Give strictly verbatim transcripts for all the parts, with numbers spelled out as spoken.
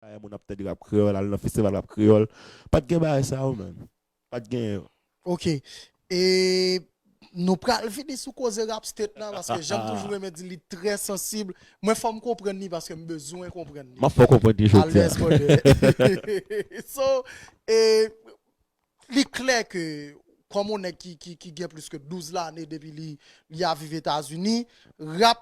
Ay, moun ap tande rap kreyòl, al nan festival rap kreyòl. Pa t gen bagay sa yo, man. Pa t gen yo. Ok. E nou pral vini sou koze rap state nan, paske jan m toujou renmen di, li trè sansib. Mwen, fò m konprann li paske m bezwen konprann li. M ap fè w konprann li jodi a. Alèz, brother. So, e, li klè ke kòm yon nèg ki, ki, ki gen plis ke douz lane depi li, li ap viv Etazini, rap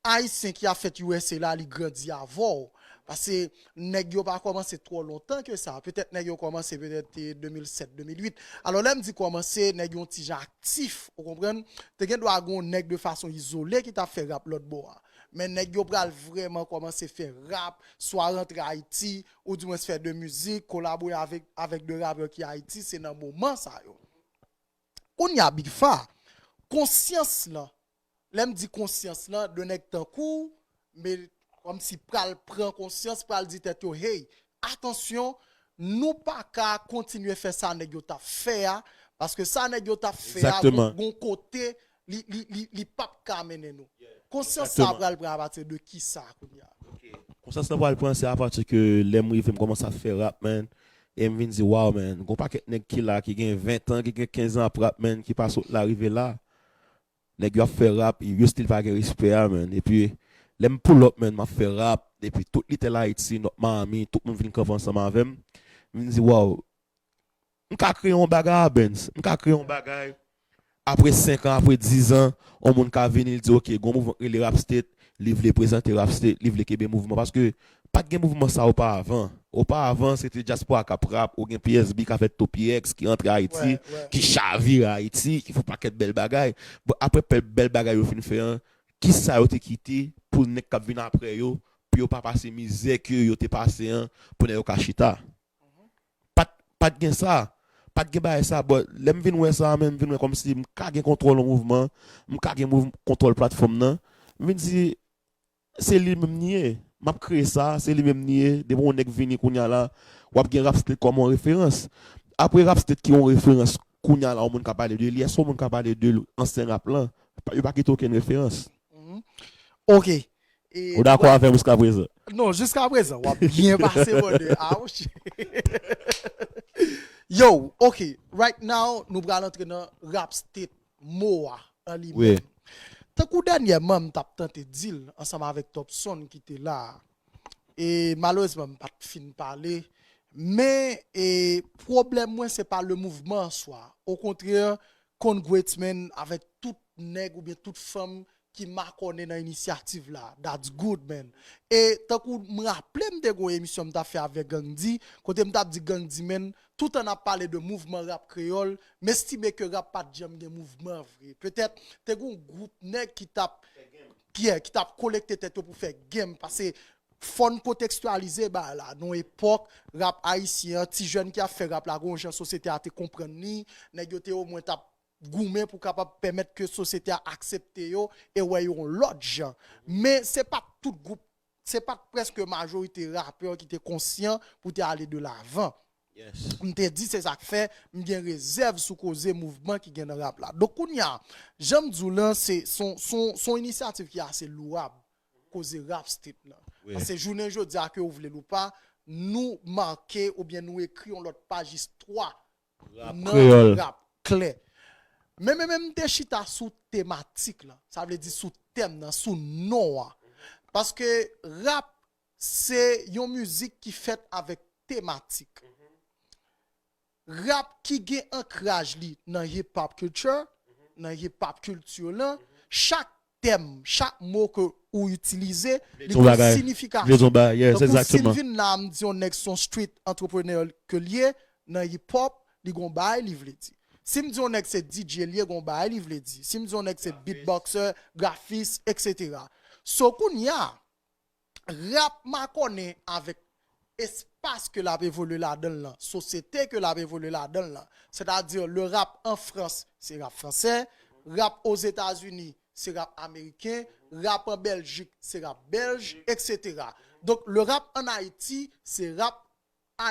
ayisyen ki ap fèt U S A la, li grandi avè w. Paske nèg yo pa kòmanse twò lontan ke sa. Petèt nèg yo kòmanse petèt te de mil sèt, de mil uit. Alò, lè m di kòmanse, nèg yo yon ti jan aktif, ou konprann? Te gen dwa gen yon nèg de fason izole ki t ap fè rap lòt bò a. Men nèg yo pral vrèman kòmanse fè rap, swa rantre Ayiti, oudimwens fè de mizik, kolabore avèk, avèk de rapè ki Ayiti, se nan moman sa yo. Kounye a, Big Fa, konsyans lan, lè m di konsyans lan, de nèg tankou w, men kòmsi pral pran konsyans, pral di tèt yo, hey, atansyon, nou pa ka kontinye fè sa nèg yo t ap fè a, paske sa nèg yo t ap fè a, gon, gon kote, li, li, li, li p ap ka mennen nou. Konsyans sa pral pran apati de kisa kounye a? Konsyans lan pral pran, se apati ke lè m rive, m kòmanse ap fè rap, man. E m vin di, waw, man, gon pakèt nèg ki la, ki gen ven tan, ki gen kenz an ap rap, man, ki pa sot la rive la. Nèg yo ap fè rap, yo still pa gen respè a, man. Epi, lè m pull up, man, m ap fè rap, epi tout Little Haiti, North Miami, tout moun vin kanpe ansanm avè m. M vin di, waw, m ka kreye yon bagay a Benz. M ka kreye yon bagay. Apre senk an, apre diz an, yon moun ka vini, li di, ok, gon mouvman k rele Rap State, li vle prezante Rap State, li vle kenbe mouvman. Paske pa t gen mouvman sa oparavan. Oparavan, se te dyaspora k ap rap, ou gen P S B k ap fè Topi X, ki rantre Ayiti, ki chavire Ayiti, ki fè yon pakèt bèl bagay. Bon, apre bèl, bèl bagay yo fin fè an, kisa yo te kite pou nèg k ap vin apre yo, pou yo pa pase mizè ke yo te pase an, pou nèg yo ka chita? Pa t, pa t gen sa. Pa t gen bagay sa. But lè m vin wè sa, men m vin wè kòmsi m ka gen kontwòl yon mouvman, m ka gen mouv-, kontwòl platfòm nan. M vin di, se li menm li ye. M ap kreye sa, se li menm li ye. Depi yon nèg vini kounye a la, w ap gen Rap State kòm yon referans. Apre Rap State ki yon referans, kounye a la, yon moun ka pale de li, èske yon moun ka pale de ansyen rap lan? Yo pa kite okenn referans. Ok. E, Ou dakò avè m jiska prezan? Non, jiska prezan, w ap byen pase, brother. Ouch. Yo, ok. Right now, nou pral antre nan Rap State mo a an li menm. Tankou dènyèman, m t ap tante di l ansanm avèk Topson ki te la a. E malerezman, m pa t fin pale. Men, e, pwoblèm mwen, se pa le mouvman an swa. Okontrè, congrats, man, avèk tout nèg oubyen tout fanm ki makònen nan inisyativ la. That's good, man. E tankou m raple m te gon emisyon m t ap fè avèk Gandhi, kote m t ap di Gandhi, man, toutan n ap pale de mouvman rap kreyòl, m estime ke rap pa t janm gen mouvman vre. Petèt, te gon gwoup nèg ki t ap, ki, ki t ap kolekte tèt yo pou fè game, paske fò n kontekstyalize bagay la. Nan yon epòk, rap ayisyen an, ti jèn ki ap fè rap la, gon jan sosyete a te konprann li, nèg yo te omwen t ap goumen pou kapab pèmèt ke sosyete a aksepte yo e wè yo yon lòt jan. Men se pa t tout gwoup, se pa t prèske majorite rapè ki te konsyan pou te ale de lavan. M te di se sa k fè m gen rezèv sou koze mouvman ki gen nan rap la. Donk kounye a, jan m di w lan, se, se yon, se yon, se yon inisyativ ki ase lwab, koze Rap State lan. Paske jounen jodi a, ke w vle l ou pa, nou make oubyen nou ekri yon lòt paj istwa nan rap klè. Men, men, men m te chita sou tematik lan. Sa vle di sou tèm nan, sou non an. Paske rap, se yon mizik ki fèt avèk tematik. Rap ki gen ankraj li nan hip hop culture, nan hip hop culture lan, chak tèm, chak mo ke ou itilize, li gen yon siyifikasyon. Tankou si m vin la, m di yon nèg se yon street entrepreneur ke l ye, nan hip hop, li gen yon bagay li vle di. Si m di yon nèg se D J l ye, gen yon bagay li vle di. Si m di yon nèg se beatboxer, grafis, et cetera. So, kounye a, rap makònen avèk espas ke l ap evolye ladan l lan, sosyete ke l ap evolye ladan l lan. Sètadi, le rap an Frans, se rap fransè, rap Ozetazini, se rap ameriken, rap an Bèljik, se rap bèlj, et cetera. Donk, le rap an Ayiti, se rap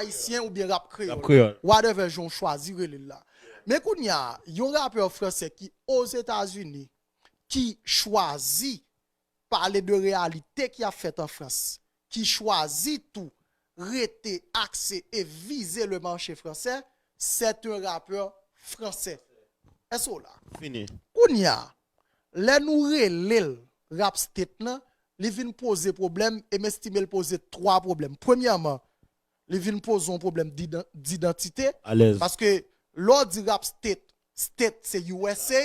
ayisyen oubyen rap kreyòl. Whatever jan w chwazi rele l la. Men kounye a, yon rapè fransè ki Ozetazini, ki chwazi pale de reyalite ki ap fèt an Frans, ki chwazi tou rete akse e vize le marché français, c'est un rappeur français. Èske w la? Fini. Kounye a, lè nou rele l Rap State lan, li vin poze pwoblèm e m estime l poze twa pwoblèm. Premyèman, li vin poze yon pwoblèm didan- didantite. Alèz. Paske lè w di Rap State, State se U S A,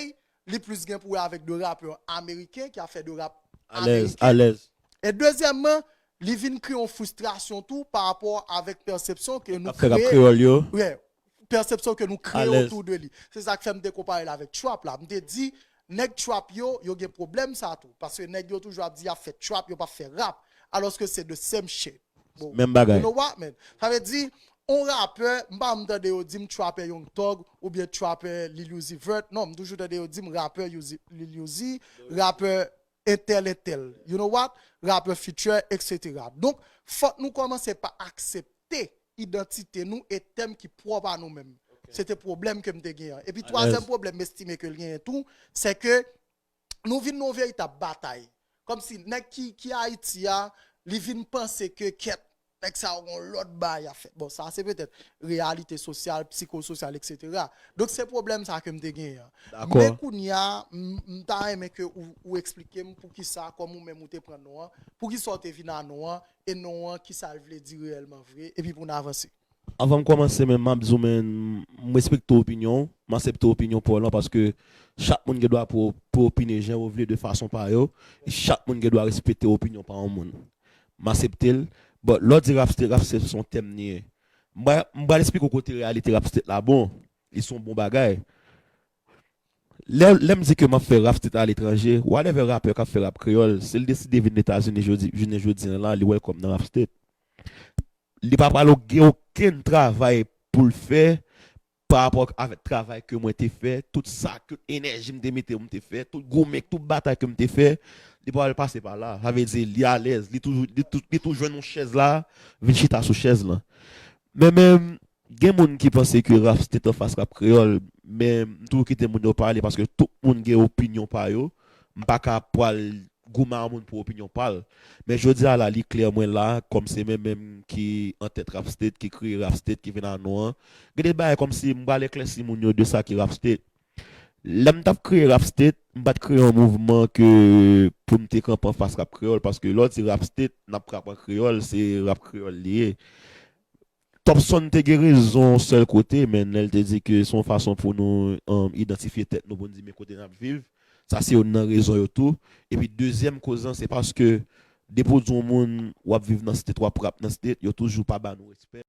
li plis gen pou wè avèk de rapè ameriken ki ap fè de rap Alèz. ameriken. Alèz. E dezyèmman, li vin kreye yon fristrasyon tou pa rapò avèk pèsepsyon ke nou Ap fè rap kreye. Kreyòl yo. Yeah. Pèsepsyon ke nou kreye Alèz. Otou de li. Se sa k fè m te konpare l avèk trap la. M te di, nèg trap yo, yo gen pwoblèm sa tou. Paske nèg yo toujou ap di y ap fè trap, yo p ap fè rap. Alòske se the same shit. Bon, Menm bagay. You know what, man? Sa vle di, on rapè, m pa m tande yo di m trapè Young Thug, oubyen trapè Lil Uzi Vert. Non, m toujou tande yo di m rapè Uzi- Lil Uzi, rapè entèl entèl. You know what? Rapè Future, et cetera. Donk, fòk nou kòmanse pa aksepte idantite nou e tèm ki pwòp a nou menm. Se te pwoblèm ke m te genyen. Epi twazyèm pwoblèm m estime ke l genyen tou, se ke nou vin nan yon veritab batay. Kòmsi nèg ki, ki Ayiti a, li vin panse ke kèt, nèg sa yo gon lòt bagay y ap fè. Bon, sa se petèt reyalite sosyal, psikososyal, et cetera. Donk se pwoblèm sa ke m te genyen an. Dakò. Men kounye a, m m ta renmen ke ou, ou eksplike m poukisa, kòm ou menm ou te pran non an, poukisa w te vin a non an, e non an, kisa l vle di reyèlman vre, epi pou n avanse. Anvan m kòmanse menm, m ap di w, men, m respekte opinyon w, m aksepte opinyon pa w lan paske chak moun gen dwa pou, pou opine jan yo vle de fason pa yo, e chak moun gen dwa respekte opinyon pa yon moun. M aksepte l, but lè w di rap state, rap state se yon tèm li ye. M pral- m pral eksplike w kote reyalite rap state la bon, li se yon bon bagay. Lè, lè m di ke m ap fè rap state aletranje, whatever rapè k ap fè rap kreyòl, si l deside vin Etazini jodi, jounen jodi an la, li welcome nan rap state. Li pa pral gen okenn travay pou l fè pa rapò avèk travay ke mwen te fè, tout sa, tout enèji m te mete pou m te fè, tout goumen, tout batay ke m te fè, li pa pral pase pa la. Sa vle di, li alèz, li toujou, li tou, li tou jwenn yon chèz la, vin chita sou chèz lan. Men menm, gen moun ki panse ke rap state anfas rap kreyòl, men m toujou kite moun yo pale paske tout moun gen opinyon pa yo. M pa ka pral goumen a moun pou opinyon pa l. Men jodi a la, li klè mwen la, kòm se mwen menm ki antèt rap state, ki kreye rap state, ki vin a non an. Gen de bagay kòmsi m pral eklèsi moun yo de sa ki rap state. Lè m t ap kreye rap state, m pa t kreye yon mouvman ke pou m te kanpe anfas rap kreyòl, paske lè w di rap state, n ap rap an kreyòl, se rap kreyòl li ye. Topson te gen rezon sèl kote, men lè l te di ke se yon fason pou nou um, idantifye tèt nou, pou n di men kote n ap viv. Sa se youn nan rezon yo tou. Epi dezyèm koz lan, se paske depi w di yon moun w ap viv nan state, w ap rap nan state, yo toujou pa ba nou respè.